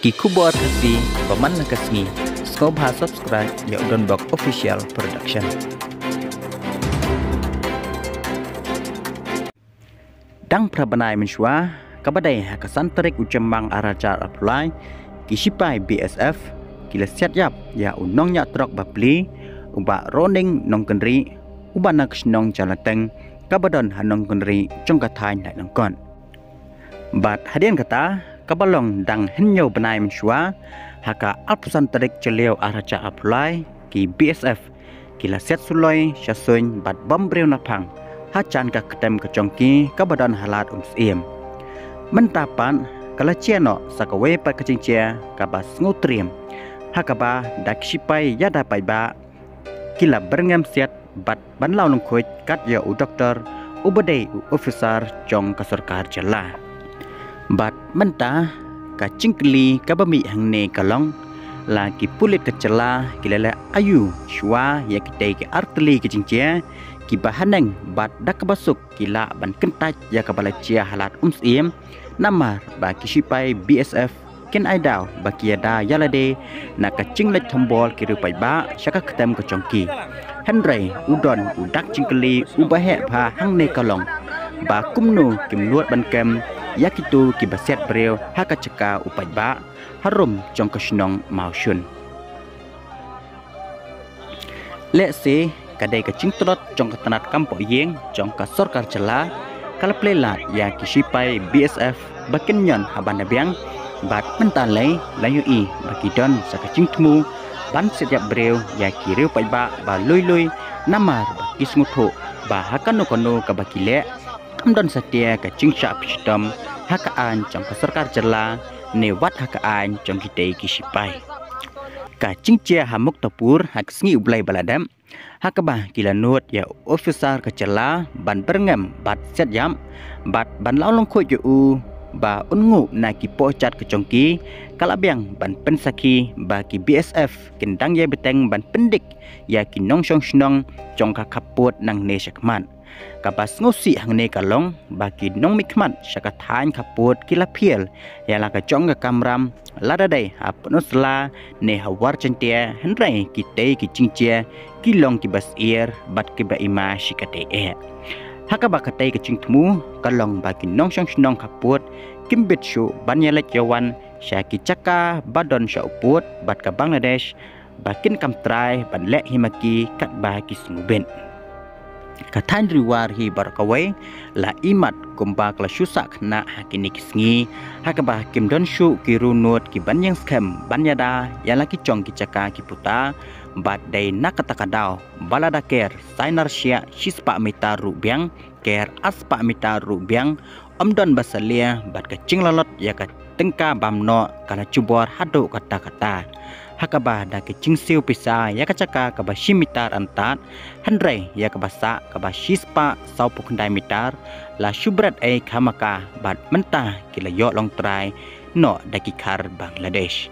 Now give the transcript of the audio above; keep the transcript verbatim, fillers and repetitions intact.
Ki khubor Khasi ba man la ka sngi, sngewbha subscribe ïa u Donbok Official Production. Dang phra bnai mynshuwa, kaba dei ha ka san tarik u Jymmang arhajar arphew lai, ki shipai B S F ki la siat ïap ïa u nongñiah trok ba pli, u Bah Roning Nongkynrih, uba na ka shnong Jalateng, kaba don ha Nongkynrih jong ka thaiñ Laitlangkot. Bad hadien kata, kaba long dang hynñiew bnai mynshuwa, ha ka arphew san tarik Jylliew arhajar arphew lai, ki B S F ki la siat suloi sha suiñ bad bom briew naphang ha jan ka ktem ka jong ki kaba don ha Lad Umsyiem. Mynta pat ka la jia noh sa kawei pat ka jingjia kaba sngewtriem, ha kaba da ki shipai ïada paidbah ki la byrngem siat bad ban law lyngkhuid kat ïa u doktor uba dei u officer jong ka sorkar jylla. Bad mynta ka jingkylli kaba mih hangne ka long, la ki pulit ka jylla ki la leh aïu shuwa ïa kitei ki artylli ki jingjia kiba haneng bad da kaba suk ki lah ban kyntait ïa kaba la jia ha Lad Umsyiem, namar ba ki shipai B S F kin ai daw ba ki ïada ïalade na ka jingleit thombor ki riew paidbah sha ka ktem ka jong ki. Hynrei u don u dak jingkylli uba heh bha hangne ka long, ba kumno kim nud ban kem ïa kito kiba siat briew ha ka jaka u paidbah harum jong ka shnong Mawshun. Lehse ka dei ka jingtlot jong ka tnat kam poh ïing jong ka sorkar jylla, ka la plie lad ïa ki shipai B S F ba kin ñion ha ban da biang, bad mynta lei la ïohi ba ki don sa ka jingthmu ban siat ïap briew ïa ki riew paidbah ba lui lui, namar ba ki sngewthuh ba ha kano kano kaba ki leh, kam don satia ka jingshah pynshitom ha ka aiñ jong ka sorkar jylla ne wat ha ka aiñ jong kitei ki shipai. Ka jingjia ha Muktapur ha ka sngi U Blei ba la dep, ha kaba ki la nud ïa u officer ka jylla ban byrngem bad siat ïap bad ban law lyngkhuid ïa u ba un nguh na ki pohjat ka jong ki, ka la biang ban pynsakhi ba ki B S F kin dang ïai bteng ban pyndik ïa ki nongshong shnong jong ka khappud nangne shakhmat. Kaba sngewsih hangne ka long ba ki nongmihkhmat sha ka thaiñ khappud ki la phiel ïa la ka jong ka kamram, lada dei ha Pynursla ne ha War Jaiñtia, hynrei kitei ki jingjia ki long kiba syier bad kiba ima shi katei eh. Ha kaba katei ka jingthmu ka long ba ki nongshong shnong khappud kim bit shuh ban ïaleit ïawan sha ki jaka ba don sha u pud bad ka Bangladesh, ba kin kam trai ban leh hi ma ki katba ki sngewbit. Ka thaiñ Ri War hi baroh kawei la imat kumba ka la shu sah khynnah ha kine ki sngi, ha kaba kim don shuh ki riewnud ki ban ïeng skhem ban ïada ïa la ki jong ki jaka ki puta, bad dei na kata ka daw ba la da ker sainar shiah shispah mitar ruh biang, ker arspah mitar ruh biang, ym don ba salia bad ka jinglalot ïa ka tyngka bam noh ka la jubor haduh katta katta. Ha kaba da ka jingsiew pisa ïa ka jaka kaba shi mitar antad, hynrei ïa kaba sah kaba shispah sawphew khyndai mitar la shu bret ei khamaka bad mynta ki la ïoh long trai noh da ki khar Bangladesh.